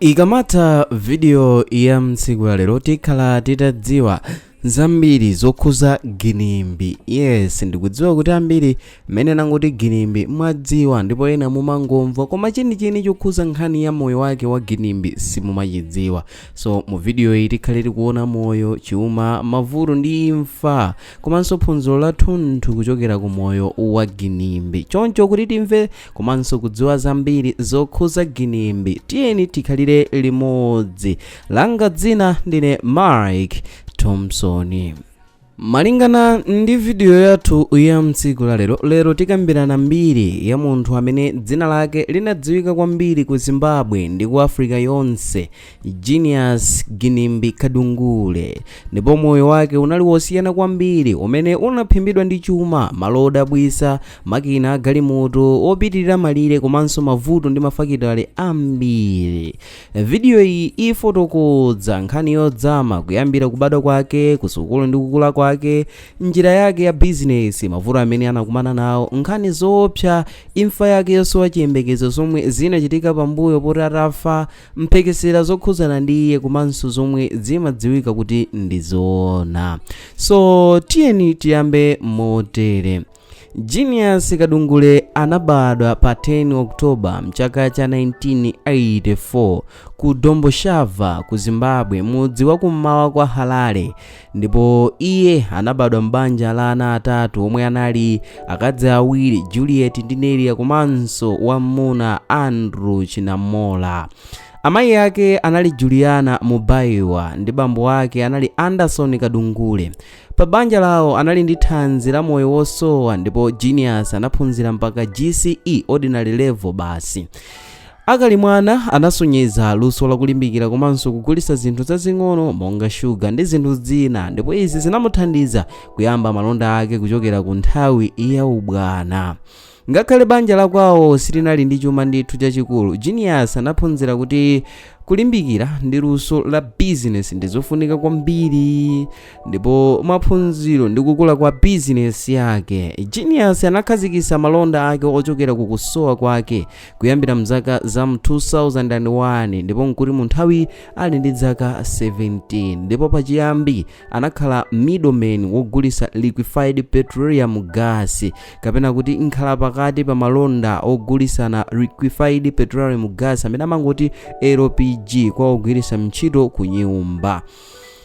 Ikamatha video ya mtsiku la lero, tikhala titadziwa zambiri zokhuza Ginimbi. Yes, ndikudziwa kuti ambiri mmene nangoti Ginimbi mwadziwa, ndipo ena mumangomva, koma chenicheni chokhuza nkhani ya moyo wake wa Ginimbi simumachidziwa. So mu video iyi tikhale tikuona moyo, chuma, mavuto ndi imfa, komanso phunziro lathunthu kuchokera ku moyo wa Ginimbi. Choncho kuti timve komanso kudziwa zambiri zokhuza Ginimbi, tiyeni tikhalire limodzi. Langa dzina ndine Mike Thompson. Malingana ndi video yathu ya mtsiku la lero, lero tikambirana mbiri ya munthu amene dzina lake linadziwika kwambiri ku Zimbabwe ndi ku Africa yonse, Genius Ginimbi Kadungure. Ndipo moyo wake unali wosiyana kwambiri, umene unaphimbidwa ndi chuma, malo odabwisa, makina agalimoto opitirira malire, komanso mavuto ndi mafakitale ambiri. Video iyi ifotokoza nkhani yodzama kuyambira kubadwa kwake, kusukulu ndi kukula kwake, njira yake ya bizinesi, mavuto amene anakumana nawo, nkhani zoopsa, imfa yake yosowa chiyembekezo, zomwe zinachitika pambuyo poti atafa, mphekesera zokhuzana ndi iye, komanso zomwe zimadziwika kuti ndi zoona. So tiyeni tiyambe motere. Genius Kadungure anabadwa pa 10 October mchaka cha 1984 ku Domboshava ku Zimbabwe, mudzi wa kummawa kwa Harare. Ndipo iye anabadwa m'banja la ana atatu omwe anali akazi awiri, Juliet ndi Nelia, komanso wam'muna Andrew Chinamola. Amayi ake anali Juliana Mubaiwa ndi bambo ake anali Anderson Kadungure. Pa banja lawo anali ndi thanzi la moyo wosowa, ndipo Genius anaphunzira mpaka GCE ordinary level basi. Akali mwana anasonyeza luso lakulimbikira komanso kugulitsa zinthu zazing'ono monga shuga ndi zinthu zina, ndipo izi zinamuthandiza kuyamba malonda ake kuchokera ku nthawi ya ubwana. Ngakhale banja lakwawo silinali ndi chuma ndithu chachikulu, Genius anaphunzira kuti kulimbikira ndi luso la bizinesi ndi zofunika kwambiri. Ndipo maphunziro ndi kukula kwa bizinesi yake, Genius anakhazikitsa malonda ake ochokera ku kusowa kwake kuyambira mzaka za mu 2001, ndipo nkuti mu nthawi ali ndi zaka 17. Ndipo pachiyambi anakhala middleman wogulitsa liquefied petroleum gas, kapena kuti nkhala pakati pa malonda ogulisana liquefied petroleum gas, amene amangoti LPG, kwa ogwiritsa ntchito ku nyumba.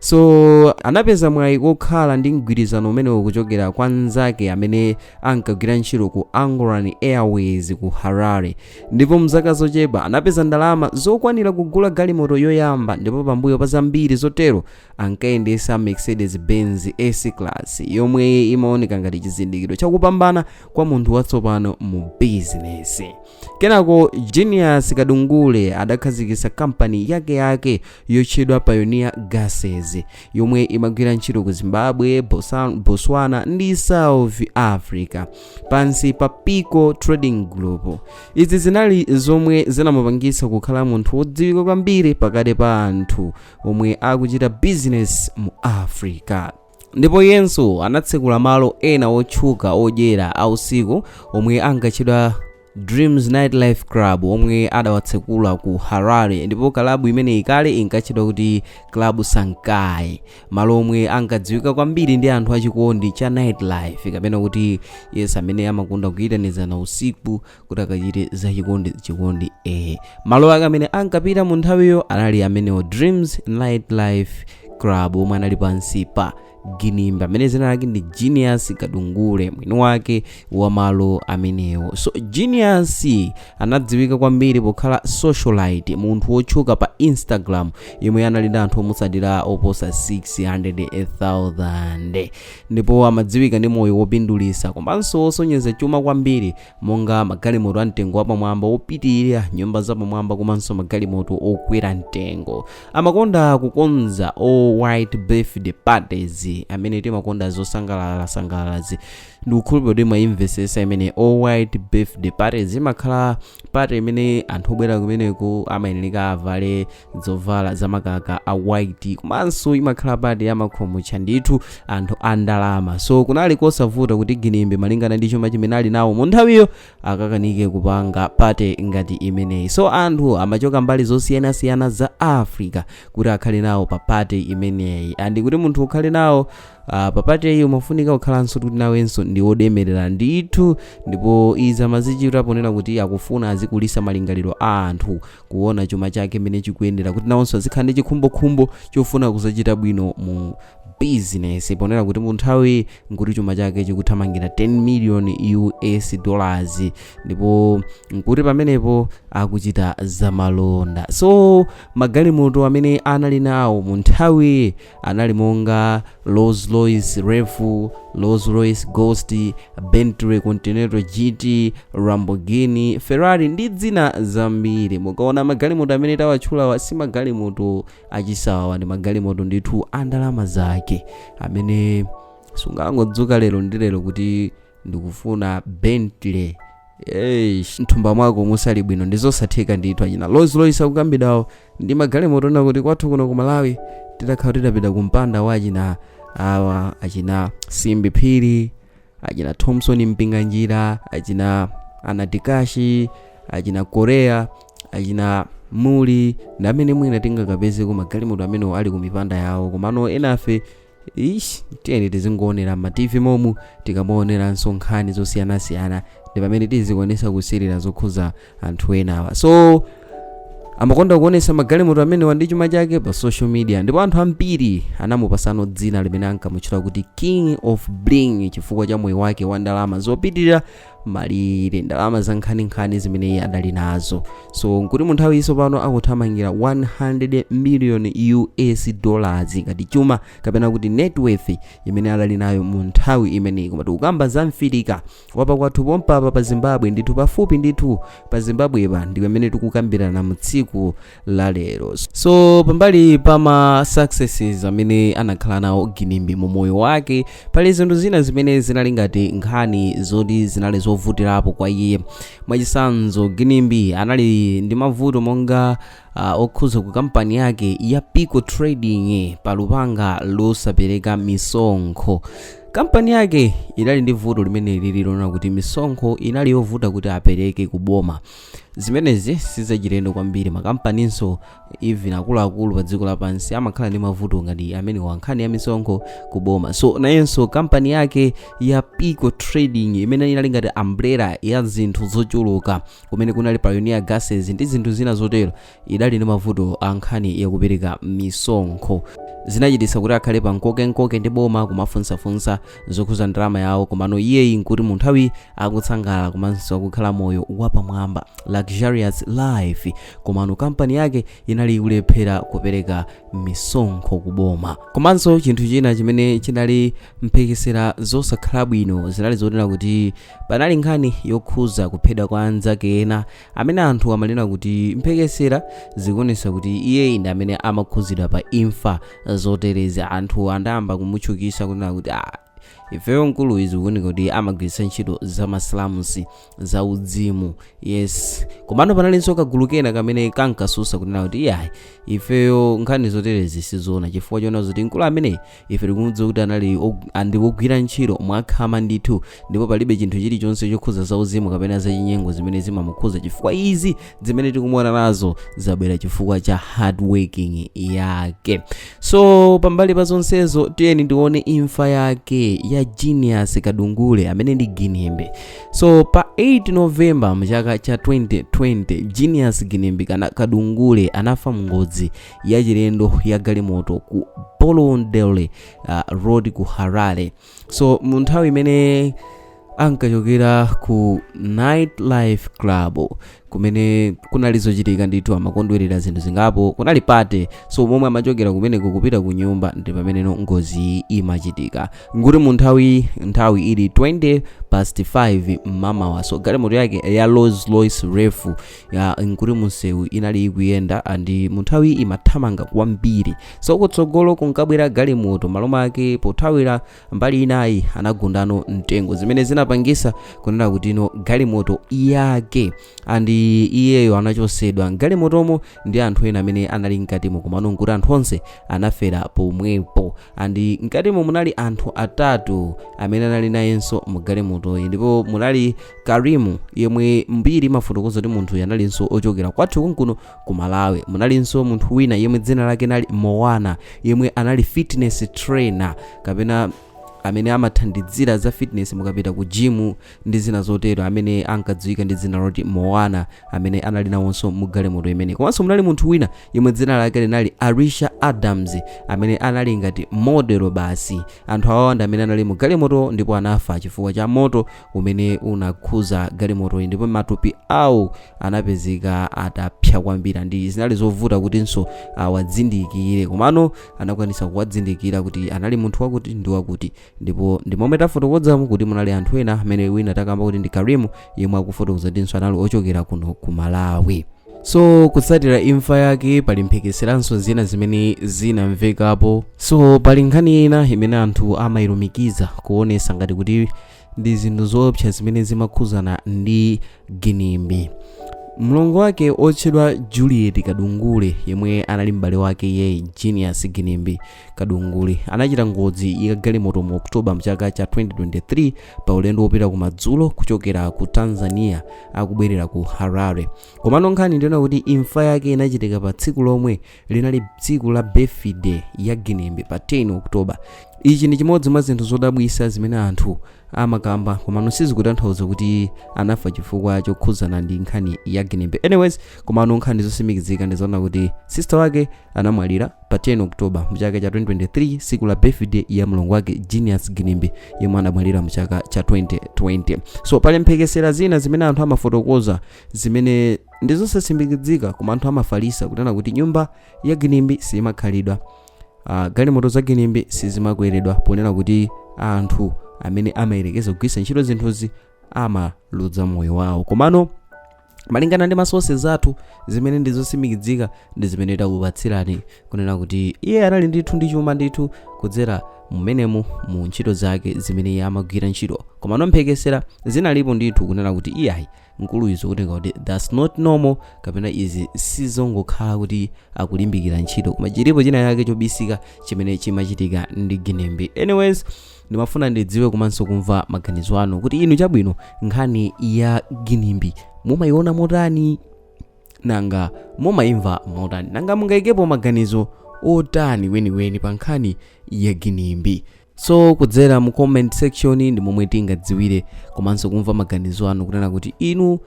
So anapeza mwayi wokhala ndi mgwirizano umenewu kuchokera kwa mnzake amene ankagwira ntchito ku Angolan Airways ku Harare. Ndipo mzaka zochepa anapeza ndalama zokwanira kugula galimoto yoyamba, ndipo pambuyo pa zambiri zotero ankayendesa Mercedes Benz S Class, yomwe imaoneka ngati chizindikiro chakupambana kwa munthu watsopano mu bizinesi. Kenako Genius Kadungure adakhazikitsa kampani yakeyake yotchedwa Pioneer Gases, yomwe imagwira ntchito ku Zimbabwe, Botswana ndi South Africa pansi pa Pico Trading Group. Izi zinali zomwe zinamupangitsa kukhala munthu wodziwika kwambiri pakati pa anthu omwe akuchita business mu Africa. Ndipo iyenso anatsekula malo ena otchuka odyera ausiku omwe ankatchedwa Dreams Nightlife Club, omwe adawatsekula ku Harare. Ndipo kalabu imeneyi kale inkatchedwa kuti Club Sankai, malo omwe ankadziwika kwambiri ndi anthu achikondi cha nightlife, kapena kuti yes, amene amakonda kuyitanizana usiku kuti akachite zachikondi chikondi. Malo ake amene ankapita mu nthawiyo anali amenewo, Dreams Nightlife Club, omwe anali pansi pa Ginimbi, amene zina lake ndi Genius Kadungure, mwini wake wa malo amenewo. So Genius anadziwika kwambiri pokhala socialite, munthu wotchuka pa Instagram, yemwe anali ndi anthu omutsatira oposa 600,000. Ndipo amadziwika ndi moyo wopindulitsa komanso wosonyeza chuma kwambiri, monga magalimoto amtengo wapamwamba opitirira, nyumba zapamwamba, komanso magalimoto okwera mtengo. Amakonda kukonza all white birthday parties, amene timakonda zosangalala sangalalazi. Ndikukhulupirira kuti mwayimvesesa imene all white birthday party. Zimakhala party imene anthu obwera kumeneko amayenera avale zovala zamakaka a white, komanso imakhala party yamakhomocha ndithu anthu a ndalama. So kunali kosavuta kuti Ginimbi, malingana ndi chuma chimene ali nawo mu nthawiyo, akakanike kupanga party ngati imeneyi. So anthu amachoka mbali zosiyanasiyana za Africa kuti akhale nawo pa party imeneyi. And kuti munthu ukhale nawo pa party iyi, umafunika kukhalanso kuti nawenso ndi wodemerera ndithu. Ndipo izi amazichita ponena kuti akufuna azikulisa malingaliro a anthu kuona chuma chake mmene chikuyendera, kuti nawonso azikhala ndi chikhumbokhumbo chofuna kuzachita bwino mu business, ponena kuti mu nthawi nkuti chuma chake chikuthamangira 10 million US dollars, ndipo nkuti pamenepo akuchita zamalonda. So magalimoto amene anali nawo mu nthawi anali monga Rolls Royce Wraith, Rolls Royce Ghost, Bentley Continental GT, Lamborghini, Ferrari ndi zina zambiri. Mukaona magalimoto amene tawatchulawa, si magalimoto achisawawa, ndi magalimoto ndithu a ndalama zake, amene sungangodzuka lero ndi lero kuti ndikufuna Bentley. Eish, mthumba mwako musali bwino, ndi zosatheka ndithu. Achina Rolls Royce akukambidwawo ndi magalimoto ona kuti kwathu kuno ku Malawi titakhala titapita kumpanda wa achina awa, achina Simbi Phiri, achina Thompson Mpinganjira, achina Anatikashi, achina Korea, achina Muli, ndi amene mwina tingakapezeko magalimoto amenewo ali ku mipanda yawo. Komano enafe, ish, tiyeni tizingoonera ma TV momu. Tikamaoneranso nkhani zosiyanasiyana, ndi pamene tizikwanisa kusirira zokhuza anthu enawa. So amakonda kuonesa magalimoto amenewa ndi chuma chake pa social media, ndipo anthu ambiri anamupasano dzina limene ankamutchula kuti King of Bling, chifukwa cha moyo wake wa ndalama zopitirira malire, ndalama za nkhaninkhani zimene iye adali nazo. So nkuti mu nthawi iso pano akuthamangira 100 million US dollars ngati chuma, kapena kuti net worth imene adali nayo mu nthawi imeneyi. Koma tikukamba za mfirika wapa kwathu pompapa pa Zimbabwe ndithu, pafupi ndithu pa Zimbabwepa, ndi pamene tikukambirana mu tsiku la lero. So pambali pa ma successes amene anakhala nawo Ginimbi mu moyo wake, pali zinthu zina zimene zinali ngati nkhani zoti zinali zovutirapo kwa iye. Mwachitsanzo, Ginimbi anali ndi mavuto monga okhuza ku kampani yake ya Pico Trading pa lupanga losapereka misonkho. Kampani yake inali ndi vuto limene lili lona kuti misonkho inali yovuta kuti apereke kuboma. Zimenezi sizachilendo kwambiri, makampaninso even akuluakulu pa dziko lapansi amakhala ndi mavuto ngati amene wa nkhani ya misonkho kuboma. So nayenso kampani yake ya Pico Trading, imene inali ngati umbrella ya zinthu zochuluka, kumene kunali Pioneer Gases ndi zinthu zina zotero, idali ndi mavuto a nkhani yakupereka misonkho. Zinachititsa kuti akhale pa nkokenkoke ndi boma, kumafunsafunsa zokhuza ndalama yawo. Komano iyeyi nkuti mu nthawi akutsangalala komanso akukhala moyo wapamwamba, luxurious life, komano kampani yake inali ikulephera kupereka misonkho kuboma. Komanso chinthu china chimene chinali mphekesera zosakhala bwino zinali zonena kuti panali nkhani yokhuza kuphedwa kwa anzake ena, amene anthu amanena kuti mphekesera zikuonesa kuti iye ndi amene amakhuzidwa pa imfa zoterezi. Anthu andayamba kumutchukisa kunena kuti, ah, ifeyo mkulu izi zikuoneka kuti amagwiritsa ntchito za masilamusi, za uzimu, yes. Komano panalinso kagulu kena kamene kankasusa kunena kuti iyayi, ifeyo nkhani zoterezi sizoona, chifukwa choona zoti mkulu amene ife tikumudziwa kuti anali andi wogwira ntchito mwakhama ndithu, ndipo palibe chinthu chilichonse chokhuza za uzimu kapena zachinyengo zimene zimamukhuza, chifukwa izi zimene tikumuona nazo zabwera chifukwa cha hard working yake. So pambali pa zonsezo, tiyeni tione imfa yake ya Genius Kadungule, amene ndi Ginimbi. So pa 8 November mchaka cha 2020, Genius Ginimbi kana Kadungule anafa mngozi yachilendo ya galimoto ku Borrowdale Road ku Harare. So mu nthawi imene ankachokera ku nightlife club kumene Kumene kunali zochitika ndithu, amakondwerera zinthu zingapo, kunali party. So momwe amachokera kumeneko kupita ku nyumba ndi pameneno ngozi imachitika, nkuti mu nthawi ili 20 past 5 mmamawa. So galimoto yake ya Rolls Royce Wraith ya nkuti munsewu inali ikuyenda, and mu nthawi imathamanga kwambiri. So kutsogolo kunkabwera galimoto, malo make pothawira mbali inayi anagundano mtengo, zimene zinapangisa kunena kuti ino galimoto yake and iyeyo anachosedwa mgalimotomo ndi anthu ena amene anali mkatimo, komano nkuti anthu onse anafera pomwepo. And mkatimo munali anthu atatu amene anali nayenso mgalimotoyi, ndipo munali Karimu, yemwe mbiri imafotokoza kuti munthu analinso ochokera kwathu kunkuno ku Malawi. Munalinso munthu wina yemwe dzina lake nali Mowana, yemwe anali fitness trainer kapena amene amathandizira za fitness mukapita ku gym ndi zina zotero, amene ankadziwika ndi dzina loti Mowana, amene anali nawonso mugalimoto imene. Komanso munali munthu wina yemwe dzina lake linali Arisha Adams, amene anali ngati model basi. Anthu awawa ndi amene anali mu galimoto ndipo anafa chifukwa cha moto umene unakhuza galimotoyi, ndipo matupi awo anapezeka atapsa kwambiri ndi zinali zovuta kutinso awadzindikire, komano anakwanisa kuwadzindikira kuti anali munthu wakuti ndi wakuti. Ndipo ndi momwe tafotokozamo kuti munali anthu ena amene wina takamba kuti ndi Karimu, yemwe akufotokoza tinso anali ochokera kuno ku Malawi. So kutsatira imfa yake pali mphekeseranso zina zimene zinamvekapo. So pali nkhani ina imene anthu amayilumikiza kuonesa ngati kuti ndi zinthu zoopsa zimene zimakhuzana ndi Ginimbi. Mlongo wake otchedwa Juliet Kadungule, yemwe anali m'bale wake ye Genius Ginimbi Kadungule, anachita ngozi ya galimoto mu Oktoba mchaka cha 2023 pa ulendo wopita kumadzulo kuchokera ku Tanzania akubwerera ku Harare. Komano nkhani ndiona kuti imfa yake inachitika pa tsiku lomwe linali tsiku la birthday ya Ginimbi pa 10 Oktoba. Ichi ndi chimodzi mwa zinthu zodabwisa zimene anthu amakamba, komano sizikutanthauza kuti anafa chifukwa chokhuzana ndi nkhani ya Ginimbi. Anyways, komano nkhani zosimikizika ndizoona kuti sister wake anamwalira pa 10 Oktoba mchaka cha 2023, tsiku la birthday ya mlongo wake Genius Ginimbi, yemwe anamwalira mchaka cha 2020. So pali mphekesera zina zimene anthu amafotokoza zimene ndizosasimikizika, koma anthu amafalisa kunena kuti nyumba ya Ginimbi simakhalidwa, galimoto za Ginimbi sizimakweredwa, ponena kuti anthu amene amayerekeza kugwiritsa ntchito zinthuzi amaludza moyo wawo. Komano malingana ndi ma sources athu zimene ndizosimikizika ndi zimene takupatsirani, kunena kuti iye anali ndithu ndi chuma ndithu kudzera mmenemu mu ntchito zake zimene iye amagwira ntchito. Komano mphekesera zinalipo ndithu kunena kuti iyayi, mkulu izo kuti kuti that's not normal, kapena izi sizongokhala kuti akulimbikira ntchito, koma chilipo china chake chobisika chimene chimachitika ndi Ginimbi. Anyways, ndimafuna ndidziwe komanso kumva maganizo anu kuti inu, chabwino, nkhani ya Ginimbi mumayiona motani? Nanga mumayimva motani? Nanga mungayikepo maganizo otani weniweni pa nkhani ya Ginimbi? So kudzera mu comment section ndi momwe tingadziwire komanso kumva maganizo anu kunena kuti inu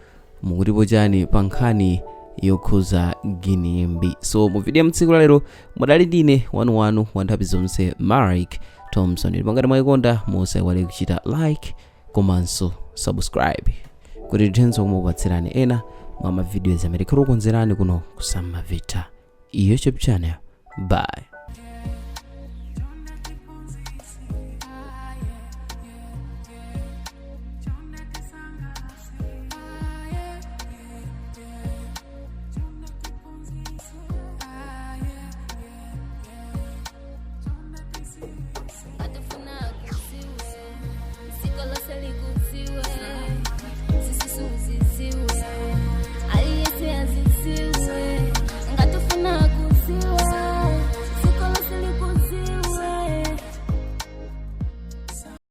mukutipo chani pa nkhani yokhuza Ginimbi. So mu video mtsiku la lero mudali ndine wanuwanu wa nthawi zonse, Mark Thompson. Ndipo ngati mwayikonda, musaiwale kuchita like komanso subscribe kuti tithenso kumupatsirani ena mwa ma videos amene tikhala kukonzerani kuno ku Samavita YouTube channel. Bye.